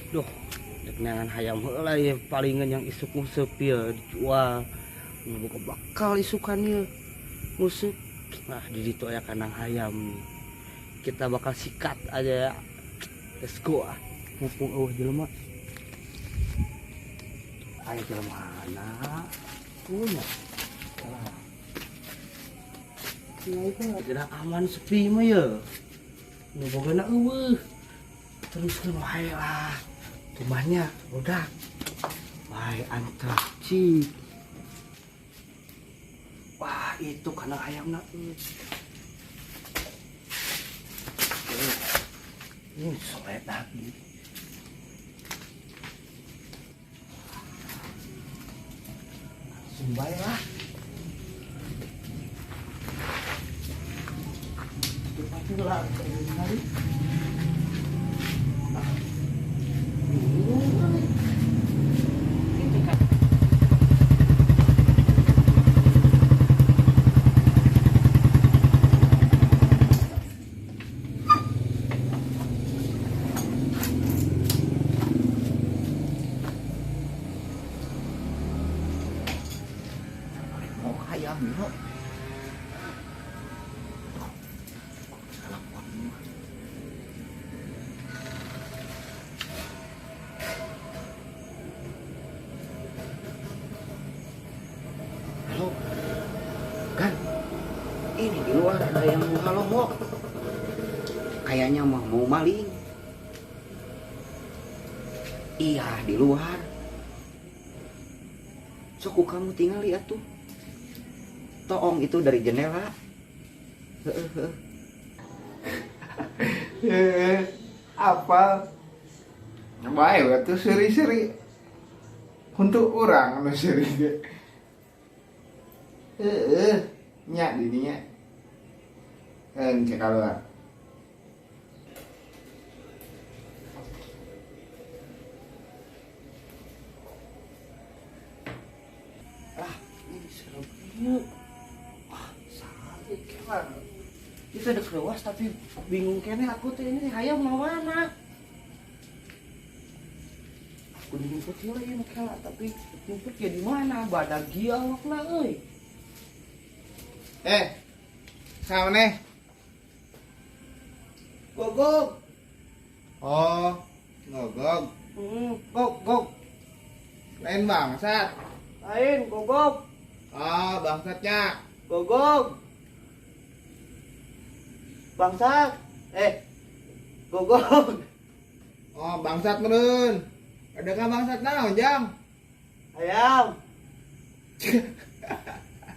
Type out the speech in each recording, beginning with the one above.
Duh, dek neangan hayam heula ieu palingan yang isuk nguseup ieu dijual. Nu boga bakal isukan ieu nguseup. Nah, di ditu aya kandang hayam nih. Kita bakal sikat aja ya. Let's go ah. Mumpung eueuh jelema. Aya jelema mana? Punya. Salah. Tidak aman sepi mah ya. Nu bogana eueuh. Teruskeun wae lah. Tumahnya udah. Wae antar cik. Wah, itu kandang ayamna euy. Ini soledak nih. Langsung bae lah. Lah, mau ayam nih. Halo, kan ini di luar ada yang ngalongok, kayaknya mah mau maling. Iya di luar. Sok kamu tinggal lihat tuh. Toong itu dari jendela. Apa? Bae tuh seri-seri. Untuk orang anu seri ge. Nya dininya. Engke keluar. Ah, ini serem ieu. Ah, sakit kelar. Kita udah keluar tapi bingung kene aku tuh ini hayam mau mana? Aku dijemput heula ieu kela tapi jemput ya di mana? Badag gia awakna euy. Sama nih. Gogog. Oh, gogog. Gogog. Lain bangsat. Lain gogog. Oh, bangsatnya. Gogog. Bangsat. Gogog. Oh, bangsat meureun. Ada ka bangsat naon, Jang? Ayam.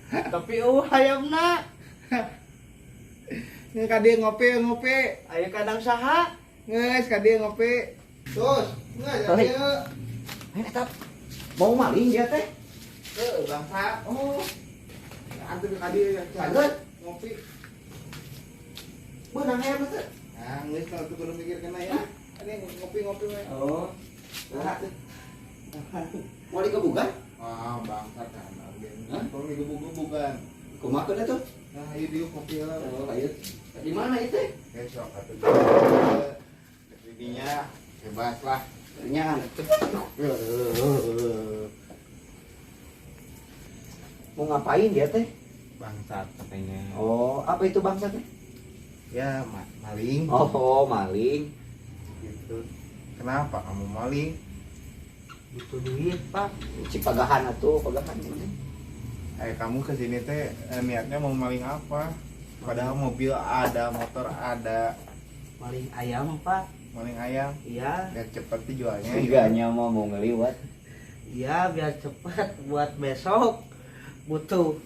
Tapi hayamna. Nge ka dieu ngopi, ngopi. Aya kandang saha? Geus ka dieu ngopi. Terus, geus ka dieu. Ini eta mau maling dia teh? Heuh, bangsat. Oh. Antur ka dieu ya. Lanjut. Ngopi. Beunang hayam teh? Nah, geus kalau tuh kudu mikir kena ya. Ini ngopi-ngopi we. Oh. Mau digebukan? Ah, bangsat kan. Kalau digebuk-gebukan. Kumaha keun atuh? Nah, ayo diuk ngopi lah. Oh, ayo. Di mana itu? Besok atuh. Dinya bebas lah. Nya. Mau ngapain dia teh? Bangsat katanya. Oh, apa itu bangsat teh? Ya, maling. Oh, maling. Gitu. Kenapa kamu maling? Butuh duit, Pak. Cik pagahan atuh, pagahan ini. Kamu kesini teh niatnya mau maling apa? Padahal mobil ada, motor ada. Maling ayam, Pak. Maling ayam? Iya. Biar cepet dijualnya. Enggaknya mau ngeliwat. Iya, biar cepet buat besok. Butuh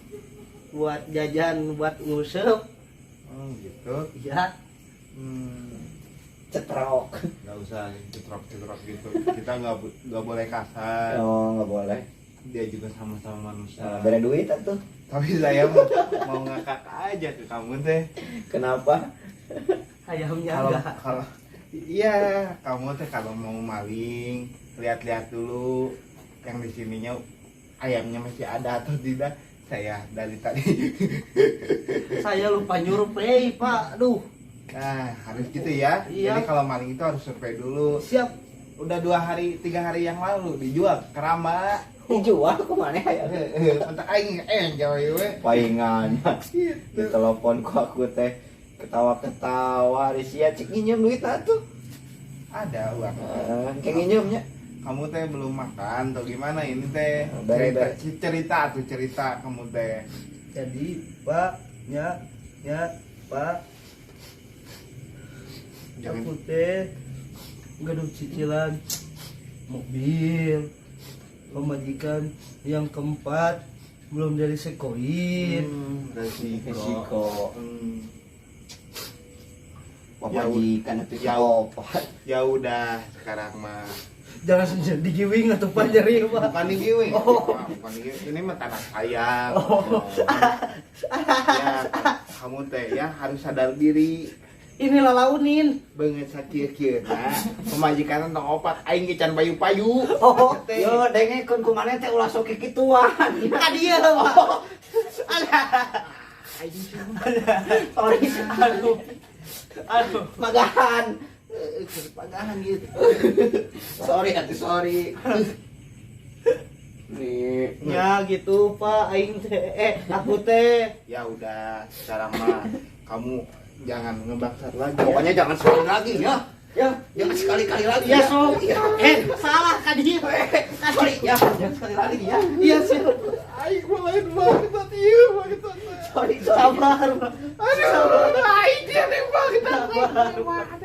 buat jajan, buat nguseup. Oh, gitu. Iya. Cetrok. Nggak usah cetrok-cetrok gitu. Kita nggak boleh kasar. Oh, nggak boleh. Dia juga sama-sama manusia. Nah, beda duit atuh. Tapi saya mau ngakak aja ke kamu teh. Kenapa? Ayamnya enggak. Kalau iya, kamu teh kalau mau maling, lihat-lihat dulu yang di sininya ayamnya masih ada atau tidak. Saya dari tadi. Saya lupa nyurvei, Pak. Aduh. Nah, harus gitu ya. Iya. Jadi kalau maling itu harus survei dulu. Siap. Udah 2 hari, 3 hari yang lalu dijual kerama. Dijual ku maneh hayam? Bentar, aing enjoy we. Paingan. Gitu. Ditelepon ku aku teh ketawa-ketawa, ari sia cik nginjem duit atuh. Ada uang. Eh, kayak nginjemnya. Kamu teh belum makan atau gimana ini teh? Bere, Cerita, bere. cerita tuh, cerita kamu teh. Jadi, Pak, ya, ya, Pak, Jangan. Aku teh gaduh cicilan mobil, pemajikan yang keempat belum dari sekoin. Resiko. Resiko. Pamajikan itu Ya. opat. Ya udah, sekarang mah Jangan sendiri digiwing atau Pak nyeri, Pak. Bukan digiwing. Oh. Bukan digiwing. Ini mah tanah saya. Oh. Ya, kamu teh ya harus sadar diri. Ini lalaunin. Beungeut sakieu-kieu na pamajikan tong opat, aing ge can payu-payu. Oh. Teh. Yo, dengekeun ku maneh teh ulah sok kikituan. Ka dieu, Pak. Aing Sorry. Aduh. Aduh. Magahan. Pagahan gitu. Sorry atuh, sorry. Nih. Ya gitu, Pak, aing teh aku teh. Ya udah, sekarang mah kamu jangan ngebangsat lagi. Ya. Pokoknya jangan sekali lagi ya. Ya, jangan sekali-kali lagi. Ya sok. Ya. Salah ka dieu. Sorry ya, jangan sekali lagi ya. Iya sih. Aing mah lain banget ieu banget. Sorry, sorry. Sabar, Pak. Aduh, aing dia nih banget. Sabar.